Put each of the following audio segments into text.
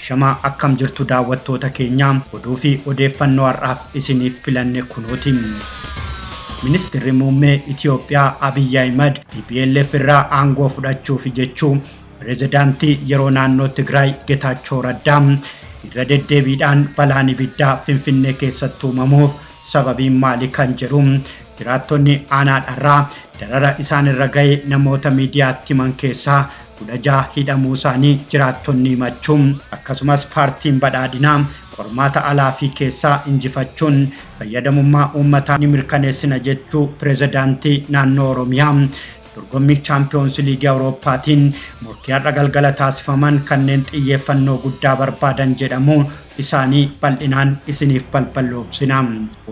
Ashamaa akkam jirtu daawwattoota keenya oduu fi odeeffannoo har'aaf isiniif filanne kunooti. Ministirri muummee Itiyoophiyaa Abiy Ahimad TPLF irraa aangoo fudhachuufi jechuu pirezidaantii yeroo naannoo Tigraay Getaachoo Raddaa irra deddeebiidhaan balaan ibiddaa Finfinnee keessatti uumamuuf sababiin maali kan jedhu jiraattonni aanaa dharraa darara isaan irra ga'e namoota miidiyaatti himan keessaa 16 hidhamuu isaanii jiraattonni himachuu akkasumas paartiin badhaadhinaa qormaata alaa fi keessaa injifachuun fayyadamummaa uummataa ni mirkaneessina jechuu pirezidaantii naannoo Oromiyaa dorgommii Chaampiyoonsi Liigii Awurooppaatiin morkii har'a galgala taasifaman kanneen xiyyeeffannoo guddaa barbaadan jedhamu isaanii bal'inaan isiniif balballoomsina.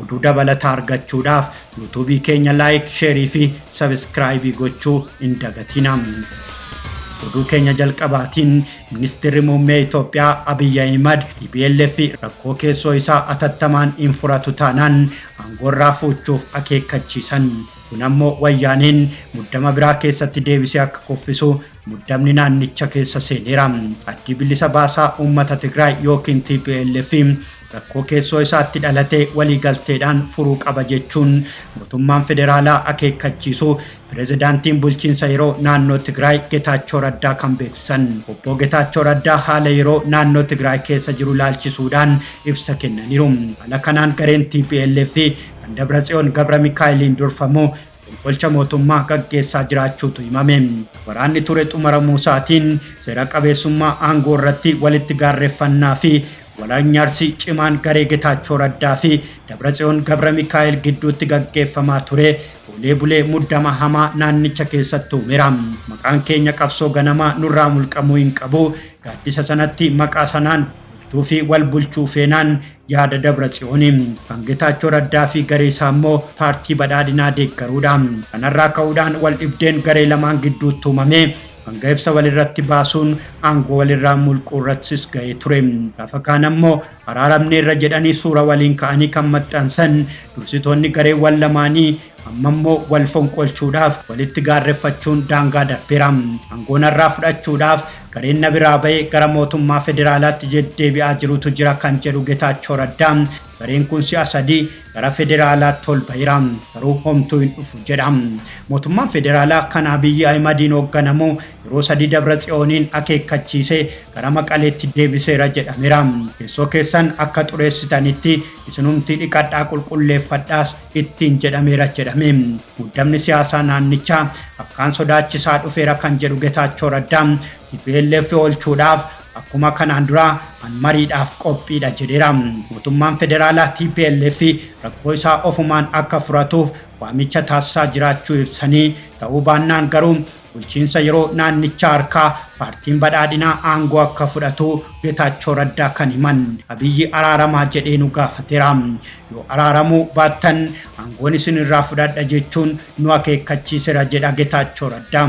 Oduu dabalataa argachuudhaaf yuutuubii keenya like, sheerii fi sabiskiraayibii gochuu hin dagatina. Oduu keenya jalqabaatiin ministeerri muummee Itoophiyaa Abiy Ahimad TPLF rakkoo keessoo isaa atattamaan hin furatu taanaan aangoorraa fuuchuuf akeekkachiisan. Kun ammoo wayyaaneen muddama biraa keessatti deebisee akka kuffisu muddamni naannicha keessa seeneera. Addi bilisa baasaa uummata Tigraay yookiin TPLF rakkoo keessoo isaatti dhalate waliigalteedhaan furuu qaba jechuun mootummaan federaalaa akeekkachiisu pirezidaantiin bulchiinsa yeroo naannoo Tigraay Getaachoo Raddaa kan beeksisan. Obbo Getaachoo Raddaa haala yeroo naannoo Tigraay keessa jiru laalchisuudhaan ibsa kennaniiru. Haala kanaan gareen TPLF kan Dabratsiyoon Gabra Mikaa'eliin durfamu fonqolcha mootummaa gaggeessaa jiraachuutu himame. Waraanni ture xumuramuu isaatiin seera qabeessummaa aangoo irratti walitti gaarreeffannaa fi walanyarsi cimaan garee Getaachoo Raddaa fi Dabratsiyoon Gabra Mikaa'el gidduutti gaggeeffamaa ture oolee bulee muddama hamaa naannicha keessatti uumeera. Maqaan keenya qabsoo ganamaa nurraa mulqamuu hin qabu. Gaaddisa sanatti maqaa sanaan bulchuu fi wal bulchuu feenaan yaada Dabratsiyooni. Kan Getaachoo Raddaa fi garee isaa immoo paartii badhaadhinaa deeggaruudha. Kanarraa ka'uudhaan wal dhibdeen garee lamaan gidduutti uumame hanga ibsa walirratti baasuun aangoo walirraa mulquu irrattis ga'ee ture. Gaafa kaan ammoo araaramneerra jedhanii suura waliin ka'anii kan maxxansan dursitoonni gareewwan lamaanii amma immoo wal fonqolchuudhaaf walitti gaarreffachuun daangaa darbeera. Aangoo narraa fudhachuudhaaf gareen na biraa ba'ee gara mootummaa federaalaatti deddeebi'aa jirutu jira kan jedhu Getaachoo Raddaa gareen kun si'a sadii gara federaalaatti ol ba'eera. Garuu homtuu hin dhufu jedha. Mootummaan federaalaa kan Abiyyi Ahimadiin hoogganamu yeroo sadii Dabratsiyooniin akeekkachiisee gara Maqaleetti deebiseera jedhameera. Teessoo keessan akka xureessitanitti isinumti dhiqadhaa qulqulleeffadhaas ittiin jedhameera jedhame. Muddamni siyaasaa naannichaa akkaan sodaachisaa dhufeera kan jedhu Getaachoo Raddaa TPLF oolchuudhaaf akkuma kanaan dura an mariidhaaf qophiidha jedheera. Mootummaan federaalaa TPLF rakkoo isaa ofumaan akka furatuuf waamicha taasisaa jiraachuu ibsanii ta'uu baannaan garuu bulchiinsa yeroo naannichaa harkaa paartiin badhaadhinaa aangoo akka fudhatu Getaachoo Raddaa kan himan. Abiyyi araaramaa jedhee nu gaafateera. Yoo araaramuu baattan aangoon isinirraa fudhadha jechuun nu akeekkachiiseera jedha Getaachoo Raddaa.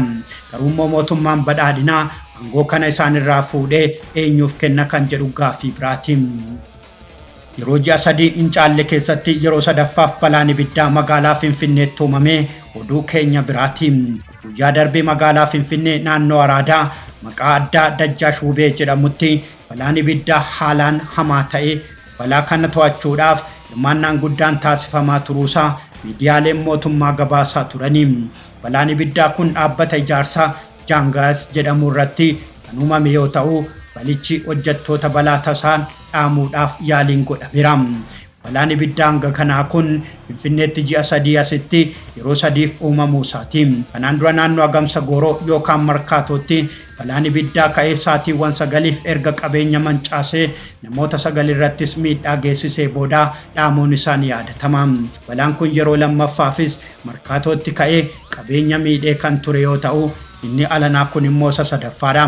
Garuu immoo mootummaan badhaadhinaa aangoo kana isaanirraa fuudhee eenyuuf kenna kan jedhu gaaffii biraati. Yeroo ji'a sadii hin caalle keessatti yeroo sadaffaaf balaan ibiddaa magaalaa Finfinneetti uumame oduu keenya biraati. Guyyaa darbee magaalaa Finfinnee naannoo Araadaa maqaa addaa Dajjaash Wubee jedhamutti balaan ibiddaa haalaan hamaa ta'e balaa kana to'achuudhaaf hirmaannaan guddaan taasifamaa turuusaa miidiyaaleen mootummaa gabaasaa turani. Balaan ibiddaa kun dhaabbata ijaarsaa Jaangaas jedhamu irratti kan uumame yoo ta'u balichi hojjettoota balaa tasaan dhaamuudhaaf yaaliin godhameera. Balaan ibiddaa hanga kanaa kun Finfinneetti ji'a sadii asitti yeroo sadiif uumamuu isaati. Kanaan dura naannoo Agamsa Gooroo yookaan Markaatootti balaan ibiddaa ka'ee saatiiwwan 9f erga qabeenya mancaasee namoota 9 irrattis miidhaa geessisee booda dhaamuun isaa ni yaadatama. Balaan kun yeroo lammaffaafis Markaatootti ka'ee qabeenya miidhee kan ture yoo ta'u inni alanaa kun immoo isa sadaffaadha.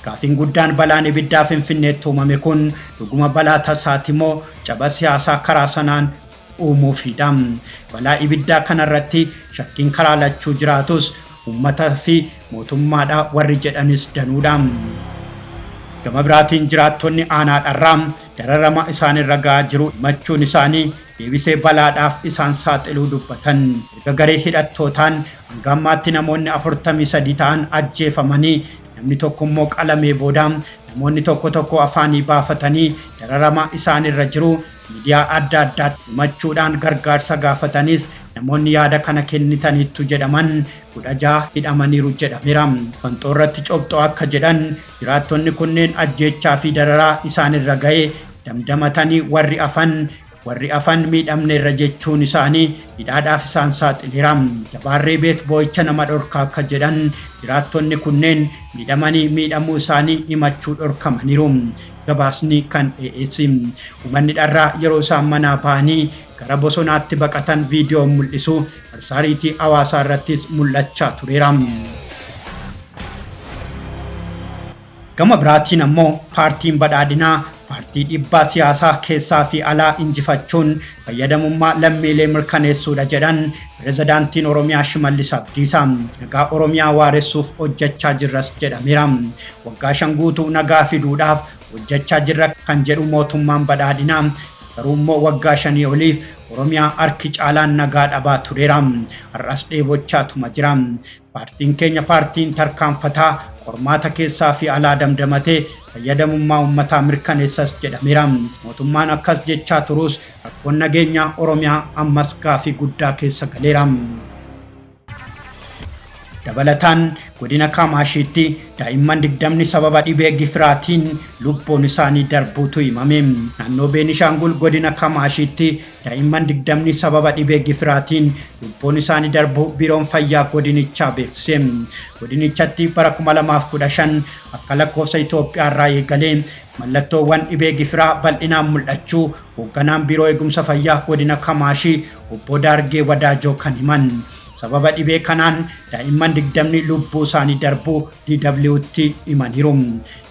Gaafiin guddaan balaan ibiddaa Finfinneetti uumame kun dhuguma balaa tasaati moo caba siyaasaa karaa sanaan uumuufiidha. Balaa ibiddaa kanarratti shakkiin karaa lachuu jiraatus uummata fi mootummaadha warri jedhanis danuudha. Gama biraatiin jiraattonni aanaa dharraa dararama isaanirra ga'aa jiru himachuun isaanii deebisee balaadhaaf isaan saaxiluu dubbatan. Erga garee hidhattootaan hanga ammaatti namoonni 43 ta'an ajjeefamanii namni tokko immoo qalamee booda namoonni tokko tokko afaanii baafatanii dararama isaanirra jiru miidiyaa adda addaatti himachuudhaan gargaarsa gaafatanis namoonni yaada kana kennitaniittu jedhaman 16 hidhamaniiru jedhameera. Fanxoorratti cobxoo akka jedhan jiraattonni kunneen ajjeechaa fi dararaa isaanirra ga'e damdamatanii warri afan miidhamneerra jechuun isaanii hidhaadhaaf isaan saaxileera. Jabaarree beet boo'icha nama dhorkaa akka jedhan jiraattonni kunneen miidhamanii miidhamuu isaanii himachuu dhorkamaniiru. Gabaasni kan AS. Uummanni dharraa yeroo isaan manaa ba'anii gara bosonaatti baqatan viidiyoon mul'isu marsariitii hawaasaa irrattis mul'achaa tureera. Gama biraatiin ammoo paartiin badhaadhinaa paartii dhiibbaa siyaasaa keessaa fi alaa injifachuun fayyadamummaa lammiilee mirkaneessuudha jedhan pirezidaantiin Oromiyaa Shimallis Abdiisaa. Nagaa Oromiyaa waaressuuf hojjechaa jirras jedhameera. Waggaa 5 guutuu nagaa fiduudhaaf hojjechaa jirra kan jedhu mootummaan badhaadhinaa garuu immoo waggaa 5 oliif Oromiyaa harki caalaan nagaa dhabaa tureera. Har'as dheebochaatuma jira. Paartiin keenya paartiin tarkaanfataa qormaata keessaa fi alaa damdamatee fayyadamummaa uummataa mirkaneessas jedhameera. Mootummaan akkas jechaa turus rakkoon nageenyaa Oromiyaa ammas gaafii guddaa keessa galeera. Dabalataan godina Kaamaashiitti daa'imman 20 sababa dhibee gifiraatiin lubbuun isaanii darbuutu himame. Naannoo Beenishaangul godina Kamaashiitti daa'imman 20 sababa dhibee gifiraatiin lubbuun isaanii darbuu biiroon fayyaa godinichaa beeksise. Godinichatti bara 2015 akka lakkoofsa Itoophiyaa irraa eegalee mallattoowwan dhibee gifiraa bal'inaan mul'achuu hoogganaan biiroo eegumsa fayyaa godina Kamaashii obbo Daargee Wadaajoo kan himan. Sababa dhibee kanaan daa'imman 20 lubbuu isaanii darbuu DW'tti himaniiru.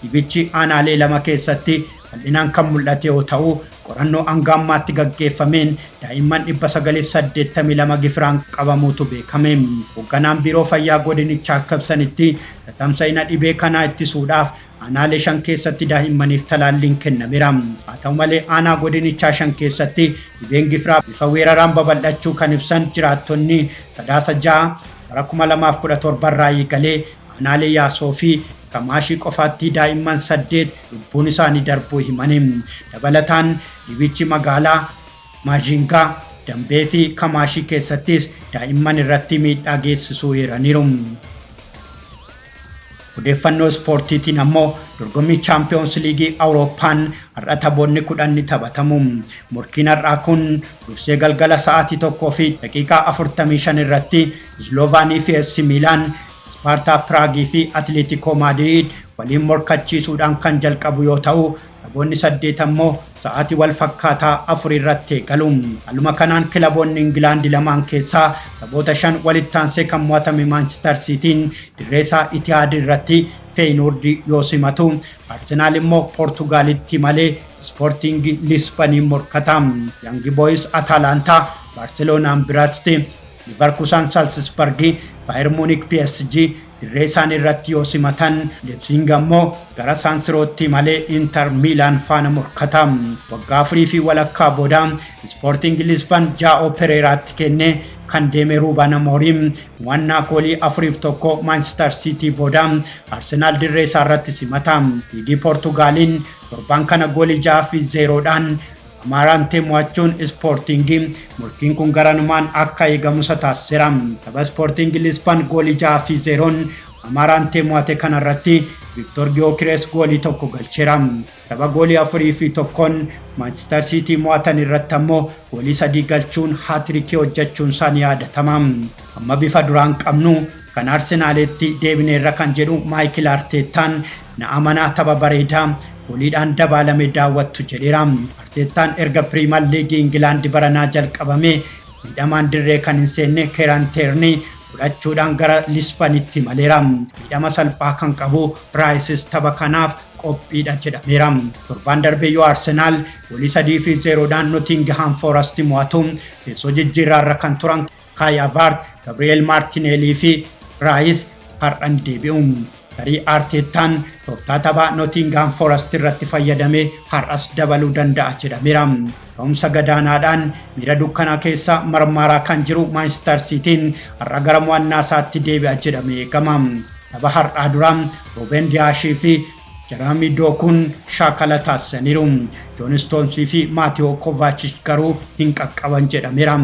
Dhibichi aanaalee 2 keessatti bal'inaan kan mul'ate yoo ta'u, qorannoo hanga ammaatti gaggeeffameen daa'imman 982 gifiraan qabamuutu beekame. Hoogganaan biiroo fayyaa godinichaa akka ibsanitti tatamsa'ina dhibee kanaa ittisuudhaaf aanaalee 5 keessatti daa'immaniif talaalliin kennameera. Haa ta'u malee aanaa godinichaa 5 keessatti dhibeen gifiraa bifa weeraraan babal'achuu kan ibsan jiraattonni Sadaasa 6 bara 2017 irraa eegalee aanaalee Yaasoo fi Kamaashii qofaatti daa'imman 8 lubbuun isaanii darbuu himani. Dabalataan dhibichi magaalaa Maazhingaa, Dambee fi Kamaashii keessattis daa'imman irratti miidhaa geessisuu eeraniiru. Odeeffannoo ispoortiitiin ammoo dorgommii Chaampiyoons Liigii Awurooppaan har'a taphoonni 10 ni taphatamu. Morkiin har'aa kun dursee galgala sa'aatii 1:45 irratti Islovaanii fi AC Miilaan, Ispaartaa Piraagii fi Atileetikoo Maadiriid waliin morkachiisuudhaan kan jalqabu yoo ta'u, taphoonni 8 ammoo sa'aatii wal fakkaataa 4 irratti eegalu. Haaluma kanaan kilaboonni Ingilaandi lamaan keessaa taphoota 5 walitti aansee kan mo'atame Maanchister Siitiin dirree isaa Itihaad irratti Feeyinoord yoo simatu, Arsenaal immoo Poortugaalitti malee Ispoortiingi Lisbaniin morkata. Yaangi Booyis Ataalantaa, Baarseloonaan Biraasti, Livarkusan Salzisbargi, Baayern Muunik PSG dirree isaanii irratti yoo simatan, Leipzig ammoo gara San Sirootti malee Inter Miilaan faana morkata. Waggaa afurii fi walakkaa booda Ispoortiingi Lisban Jaa'oo Pereeraatti kennee kan deeme Ruuban Amooriim mo'annaa goolii 4-1 Maanchister Siitii booda Arsenaal dirree isaa irratti simata. Liigii Poortugaaliin torban kana goolii 6-0dhaan Amaaraantee mo'achuun Ispoortiingi morkiin kun garanumaan akka eegamu isa taasiseera. Tapha Ispoortiingi Lisban goolii 6-0n Amaaraantee mo'ate kanarratti Viktor Giyookirees goolii 1 galcheera. Tapha goolii 4-1n Maanchister Siitii mo'atan irratti ammoo goolii 3 galchuun haatirikii hojjechuun isaa ni yaadatama. Amma bifa duraan qabnu kan Arsenaalitti deebineerra kan jedhu Maayikil Arteettaan na amanaa tapha bareedaa gooliidhaan dabaalame daawwattu jedheera. Arteettaan erga Piriimer Liigii Ingilaandi baranaa jalqabamee miidhamaan dirree kan hin seenne Keeran Teernii fudhachuudhaan gara Lisbanitti imaleera. Miidhama salphaa kan qabu Raayisis tapha kanaaf qophiidha jedhameera. Torbaan darbe yoo Arsenaal goolii 3-0dhaan Notingihaam Foorasti mo'atu teessoo jijjiirraarra kan turan Kaayi Avaart, Gabri'eel Maartineelii fi Raayis har'a ni deebi'u. Tarii Arteettaan tooftaa taphaa Notingihaam Foorasti irratti fayyadamee har'as dabaluu danda'a jedhameera. Ga'umsa gadaanaadhaan miira dukkanaa keessa marmaaraa kan jiru Maanchister Siitiin har'a gara mo'annaa isaatti deebi'a jedhamee eegama. Tapha har'aa dura Ruben Diyaashii fi Jaraamii Dookuun shaakala taasisaniiru. Joon Istoonsii fi Maatiyoo Kovaachich garuu hin qaqqaban jedhameera.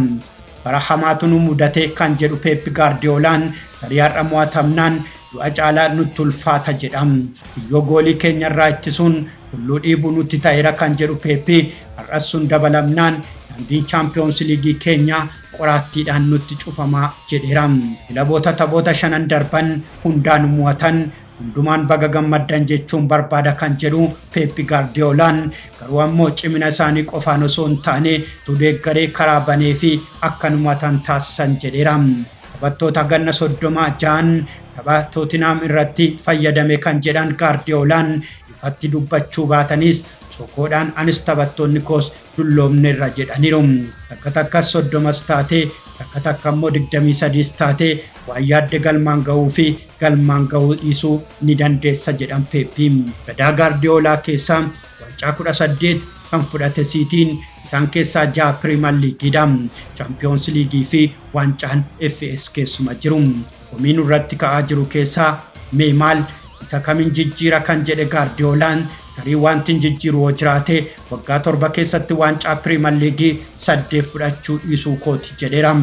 Bara hamaatu nu mudate kan jedhu Peep Gaardiyoolaan tarii har'a mo'atamnaan du'a caalaa nutti ulfaata jedha. Kiyyoo goolii keenyarraa ittisuun tulluu dhiibuu nutti ta'eera kan jedhu Peepi har'as sun dabalamnaan daandiin Chaampiyoons Liigii keenyaa qoraattiidhaan nutti cufamaa jedheera. Kilaboota taphoota shanan darban hundaan mo'atan hundumaan baga gammaddan jechuun barbaada kan jedhu Peeppi Gaardiyoolaan garuu ammoo cimina isaanii qofaan osoo hin taane deeggaree karaa banee fi akka nu mo'atan taasisan jedheera. Taphattoota ganna 36 tapha Tootinhaam irratti fayyadame kan jedhan Gaardiyoolaan ifatti dubbachuu baatanis sokoodhaan anis taphattoonni koos dulloomneerra jedhaniiru. Takka takkas 30s taate, takka takka immoo 23s taate, waan yaadde galmaan ga'uu fi galmaan ga'uu dhiisuu ni dandeessa jedhan Peeppi. Gadaa Gaardiyoolaa keessaa waancaa 18 kan fudhate Siitiin isaan keessaa 6 Piriimer Liigiidha. Chaampiyoons Liigii fi waancaan FAs keessuma jiru. Komii nurratti ka'aa jiru keessaa mee maal isa kamin jijjiira kan jedhe Gaardiyoolaan tarii wanti hin jijjiiru yoo jiraate waggaa 7 keessatti waancaa Piriimer Liigii 8 fudhachuu dhiisuu kooti jedheera.